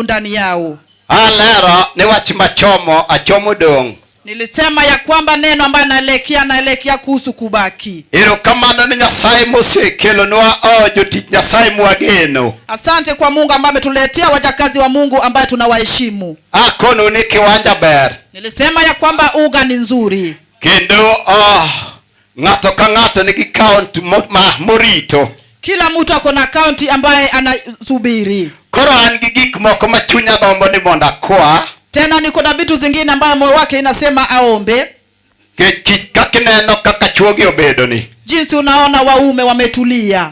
Ndani yao. Alero ni wach machomo achomo dong'. Nilisema ya kwamba neno ambayo naelekea kuhusu kubaki. Erokamano ni Nyasaye mosekelonwa o jotich Nyasaye mwageno. Asante kwa Mungu ambaye ametuletea wajakazi wa Mungu ambaye tunawaheshimu. Akonu ni kiwanja ber. Nilisema ya kwamba uga ni nzuri. Kendo oh, ng'ato ka ng'ato nigi count morito. Kila mtu ako na akaunti ambaye anasubiri. Koro an gi gik moko ma chunya gombo ni mondo akwa. Tena niko na vitu zingine ambayo moyo wake inasema aombe. Kaka ineno kaka chuogi obedo ni. Jinsi unaona waume wametulia.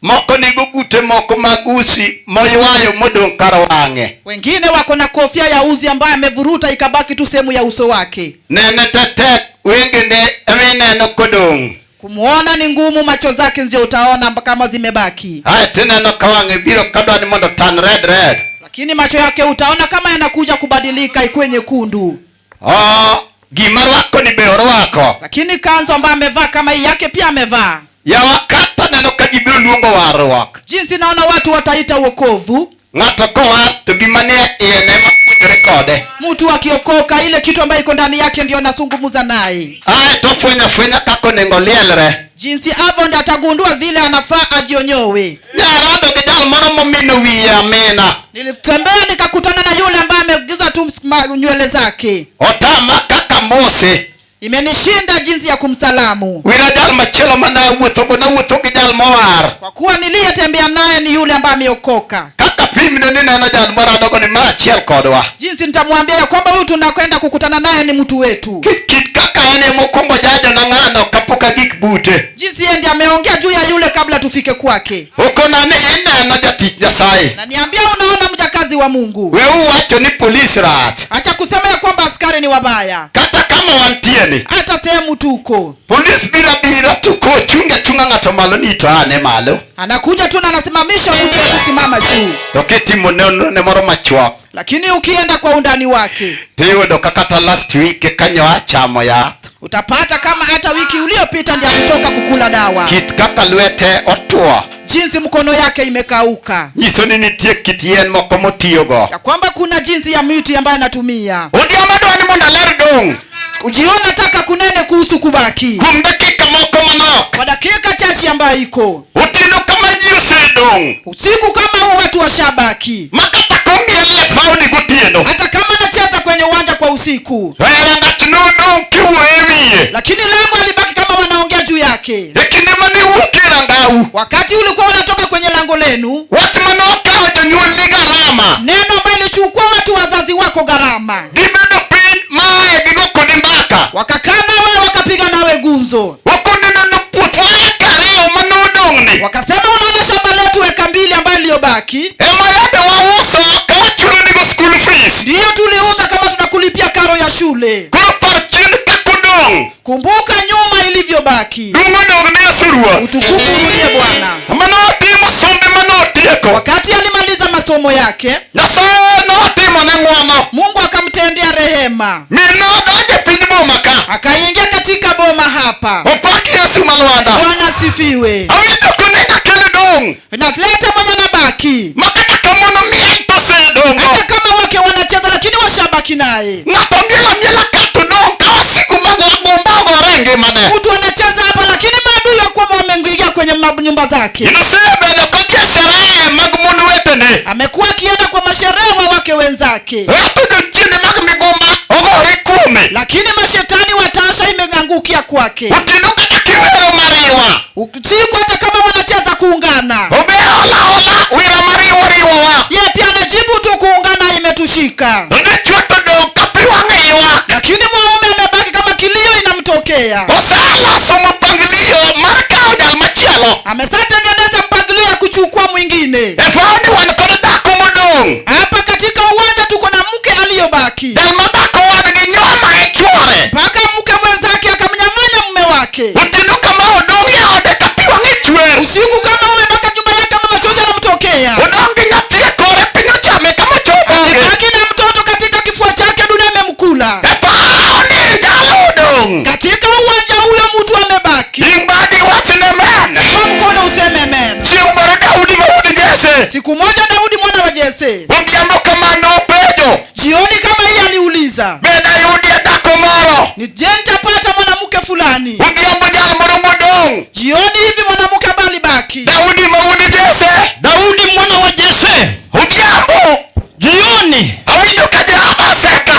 Moko nigo gute moko mag usi moywayo modong' kar wang'e. Wengine wako na kofia ya uzi ambayo amevuruta ikabaki tu sehemu ya uso wake. Nene tetek wengene emineno kodong'. Kumuona ni ngumu, macho zake ndio utaona kama zimebaki. Ae tineno ka wang'e biro kadwa ni mondo tan red red. Lakini macho yake utaona kama yanakuja kubadilika ikuwe nyekundu. Oh, gima rwako ni be orwako. Lakini kanzu ambayo amevaa kama hii yake pia amevaa. Yawa kata neno ka ji biro luongo warruok. Jinsi naona watu wataita wokovu. Ng'ato kowar to gima nie iye ne ema puonjore kode. Mtu akiokoka ile kitu ambayo iko ndani yake ndio anazungumza naye. Ae to fwenyo afwenya kaka onego lielre. Jinsi hapo ndio atagundua vile anafaa ajionyowe. Nyarado gi jal moro momino wiye amina. Nilitembea nikakutana na yule ambaye amegiza tu nywele zake. Otama kaka Mose. Imenishinda jinsi ya kumsalamu. Wira jal machielo mane awuothogo nawuotho gi jal mowar. Kwa kuwa niliyetembea naye ni yule ambaye ameokoka. Kaka pimne ni neno jal moradogo ni ma achiel kodwa. Jinsi nitamwambia ya kwamba huyu tunakwenda kukutana naye ni mtu wetu. Kit kaka en ema okwongo jajo na ng'ano kapok agik bute. Jinsi yeye ndiye ameongea juu ya yule kabla tufike kwake. Okona ni ineno jatich Nyasaye. Na niambia unaona mjakazi wa Mungu. We uwacho ni polis rach. Acha kusema ya kwamba askari ni wabaya. Kata kama wantie ni. Hata sehemu tuko. Polis biro abira to kochunge achunga ng'ato malo ni to ane malo. Anakuja tu na anasimamisha mtu akisimama juu. To kitimo nonro ne moro machuok. Lakini ukienda kwa undani wake, Tiyudo ka kata last week kanyo achamo yath. Utapata kama hata wiki uliopita ndiye alitoka kukula dawa. Kit kaka lwete otwo. Jinsi mkono yake imekauka. Nyiso ni nitie kit yien moko motiyogo. Ya kwamba kuna jinsi ya miti ambayo anatumia. Odhiambo adwa ni mondo aler dong'. Ujiona nataka kunene kuhusu kubaki. Kuom dakika moko manok. Kwa dakika chache ambayo iko. Otieno kama ji osedong'. Usiku kama huu watu washabaki. Ma kata komiel e paw ni gotieno. Hata kama anacheza kwenye uwanja kwa usiku. Hera ng'at nodong' kiwuoyo e wiye. Lakini lango alibaki kama wanaongea juu yake. E kinde mane iwuok e rangau. Wakati ulikuwa unatoka kwenye lango lenu. Wach mane okawo jonyuolni gharama. Neno ambalo lilichukua watu wazazi wako gharama. Gibedo piny mae gigo kodi mbaka. Wakakaa nawe wakapiga nawe gumzo. Wakoneno ni puothwa eka ariyo manodong'ni. Wakasema unaona shamba letu eka 2 ambayo iliyobaki. Ema yande wauso ka wachulo nigo school fees. Ndiyo tuliuza kama tunakulipia karo ya shule. Koro par chien kaka odong'. Kumbuka nyuma ilivyobaki. Duong' odong' ne Yesu Ruoth. Utukufu urudie Bwana. Manotimo sombe manotieko. Wakati alimaliza masomo yake, Nyasaye notimo ne ng'wono. Mungu akamtendea rehema. Mi nodonjo e piny boma ka. Akaingia katika boma hapa. Opak Yesu Malwanda. Bwana asifiwe. Awinjo konego akel dong'. Naleta mwenye nabaki. Ma kata kamano miel to osedong'o. Hata kama wake wanacheza lakini washabaki naye. Ng'ato miel amiela ka to dong' ka wasigu mag wagomba ogore e ngimane. Mtu anacheza hapa lakini maadui wa kwamba wameingia kwenye nyumba zake. Osebedo kodhi e sherehe mag mon wetene. Amekuwa akienda kwa masherehe wa wake wenzake. Wato jochiende mag migumba ogore kuome. Lakini mashetani watasha imeangukia kwake. Otieno kata kiwero mariwa. Usiku hata kama wanacheza kuungana. Obe hola hola wero mariwa riwowa. Yeye pia anajibu tu kuungana imetushika. Odichwo to dong' ka pi wang'e ywak. Lakini mwanaume amebaki kama kilio inamtokea. Oseloso mpangilio mar kawo jal machielo. Ameshatengeneza mpangilio ya kuchukua mwingine. E paw ni wan kod dhako modong'. Hapa katika uwanja tuko na mke aliyobaki. Jal ma dhako wadgi nyoma e chwore. Mpaka mke mwenzake akamnyang'anya mume wake. Otieno kama odong' e ode ka pi wang'e chwer. Usiku kama umebaka nyumba yake kama machozi yanamtokea. Odong' gi nyathi e kore piny ochame kama chomo onge. Amebaki na mtoto katika kifua chake dunia imemkula. E paw ni jal odong'. Katika uwanja huyo mtu amebaki. Ting badi wach ne men. Kwa mkono useme amen. Chieng' moro Daudi ma wuod Jesse. Siku moja Daudi mwana wa Jesse. Odhiambo kama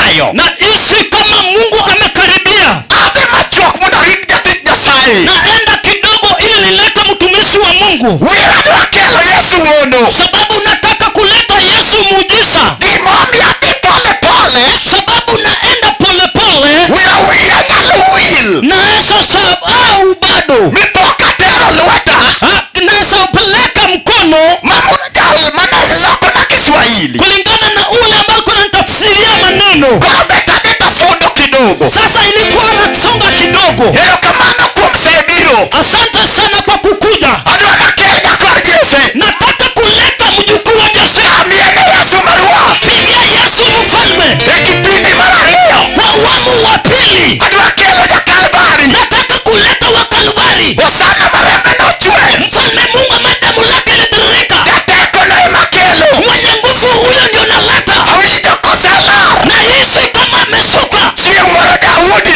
okayo. Nahisi kama Mungu amekaribia. Adhi machuok mondo arit jatich Nyasaye. Naenda kidogo ili nilete mtumishi wa Mungu, Wira adwa kelo Yesu hono. Sababu nataka kuleta Yesu muujiza. Gimomiyo adhi pole pole. Sababu naenda polepole. Wira wiya nyalo wil. Naweza sahau bado. Ni pok atero lweta. Ah, naweza peleka mkono Mamuno jal mane loko na Kiswahili. Kulingana na ule ambaye alikuwa ananitafsiria maneno. Koro bet adhi tasudo kidogo. Sasa ilikuwa nasonga kidogo. Erokamano kuom sebiro. Asante sana kwa kukuja. Adwa nakel nyakwar Jesse. Nataka kuleta mjukuu wa Jesse. Amiene Yesu maruoth. Pigia Yesu mfalme. E kipindi mar ariyo. Kwa awamu wa pili. Adwa kelo ja-Kalvari. Nataka kuleta wa Kalvari. Hosana marembe nochwer. Mfalme Mungu ambaye damu lake ilitiririka. Jateko no ema kelo. Mwenye nguvu huyo ndio naleta. Awinjo koselar. Nahisi kama ameshuka. Chieng' moro Daudi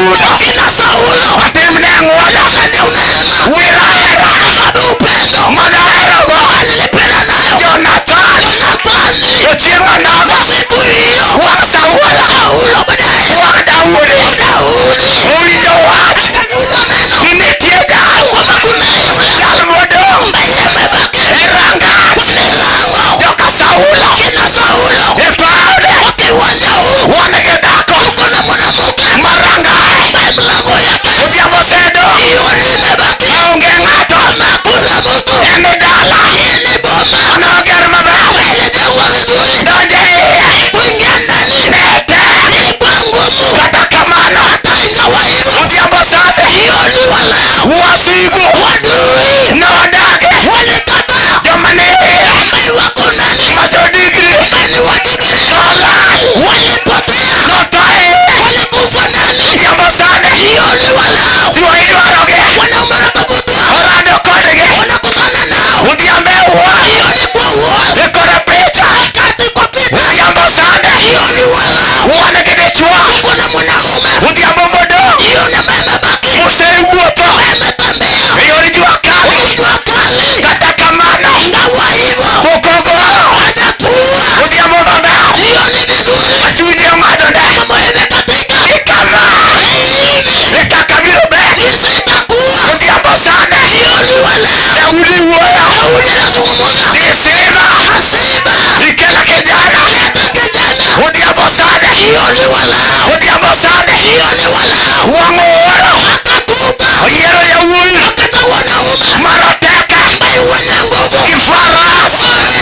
Saulo. Kina Saulo. Otimne ng'wono. Tende neema. Wira hera. Sababu upendo. Manaherogo. Ambaye nilipenda nayo. Jonathan. Yonathani. To chieng' onogo. Siku hiyo. Wang' Saulo. Saulo baadaye. Wang' Daudi. Daudi. Owinjo wach. Akageuza neno. Ni nitie jal. Kwamba kuna yule Jal modong'. ambaye amebaki E rangach. kwa milango. Joka Saulo. Kina Saulo. E paode. Kwa kiwanja huu. Wan gi dhako. Tuko na mwanamke Marangae. ambaye mlango yake Odhiambo osedong'. jioni imebaki. Onge ng'ato. Kama hakuna mtu. En e dala. Hii ni boma Manoger maber. ambayo ilijengwa vizuri. Donjo iye. Kuingia ndani Ne tek. ilikuwa ngumu. Kata kamano. Hata ingawa hivyo, Odhiambo sande. jioni wa leo Wasigu. wadui Nodagi. walikataa Joma ni iye. ambaye wako ndani, Ma jodigri. ambaye ni wadigiri, Nolal. walipotea, Notho iye. walikufa ndani. Odhiambo sande. Jioni wa leo Chwo idwarogi. wanaume wanatafutwa, Orado kodgi. wanakutana nao Odhiambo e wuor. jioni kwa uovu, E kor picha. wakati kwa picha. Odhiambo sande. Jioni wa leo Wan gi dichwo. tuko na mwanaume Odhiambo modong'. jioni ambaye amebaki, Osewuotho. ambaye ametembea E yor jua kali. jua kali. Kata kamano. Ingawa hivyo Pok ogoro. hajatua. Odhiambo maber. Jioni vizuri, Chunye ong'adone. moyo imekatika. Ni kama. Hivi E kaka biro ber. jinsi itakuwa Odhiambo sande. jioni wa leo. Daudi wuoyo. Daudi anazungumza Ni Siba. Siba, Ikela kijana. leta kijana. Odhiambo sande. Jioni wa leo, Odhiambo sande. jioni wa leo Wang' ooro. akatupa, Oyiero yawuoyi. akachagua wanaume Maroteke. ambaye wenye nguvu, Gi faras.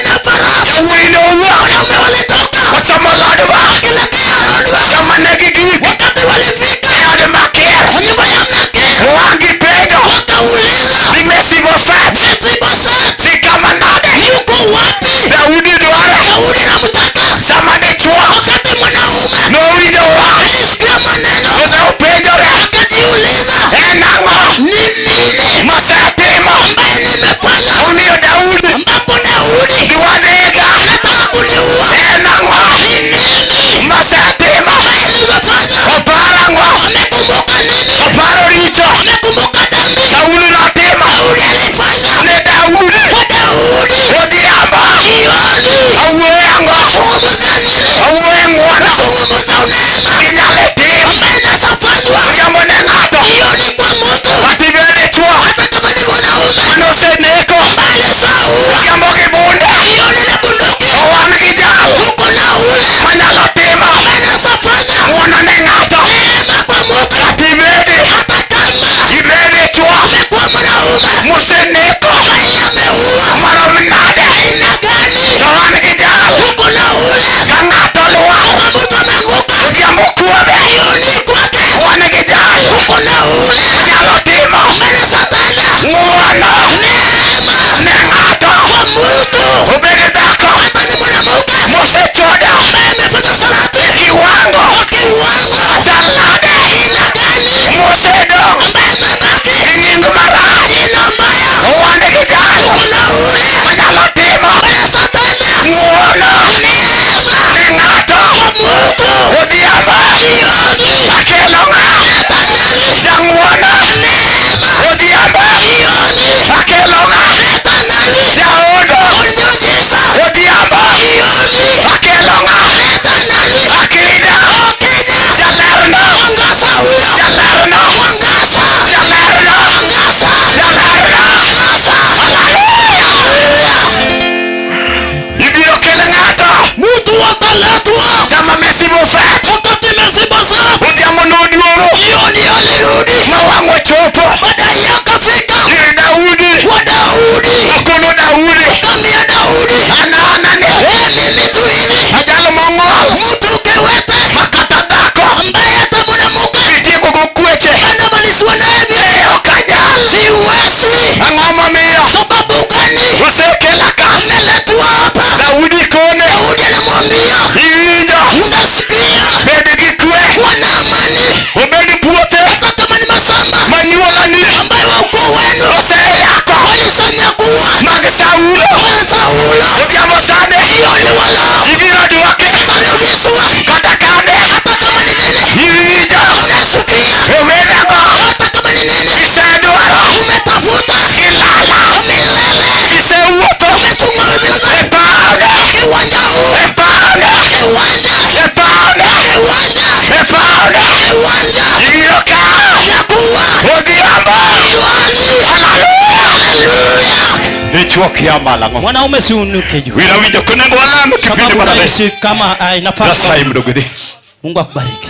na farasi. Yawuoyi nowuok. Wanaume walitoka Ochomo Lodwa. wakielekea Lodwa. Sama ne gigik. Wakati walifika E od Makir. kwa nyumba ya Makir, Wang' gipenjo. wakauliza Ni Mefibosheth. Mefiboseth Ni kama nade. yuko wapi? Daudi dware. Daudi anamtaka. Sama dichwo. Wakati mwanaume Nowinjo wach. alisikia maneno, To ne openjo. Kiwanja. E pawno. Kiwanja. Ibiro ka. Nakuwa. Odhiambo. Jioni. Haleluya. Haleluya. Dichuo kia malo. Mwanaume, si uinuke juu. Wina winjo konego walam kipindi Sababu mar unaishi kama inafaa. Nyasaye mondo ogwedhi. Mungu akubariki.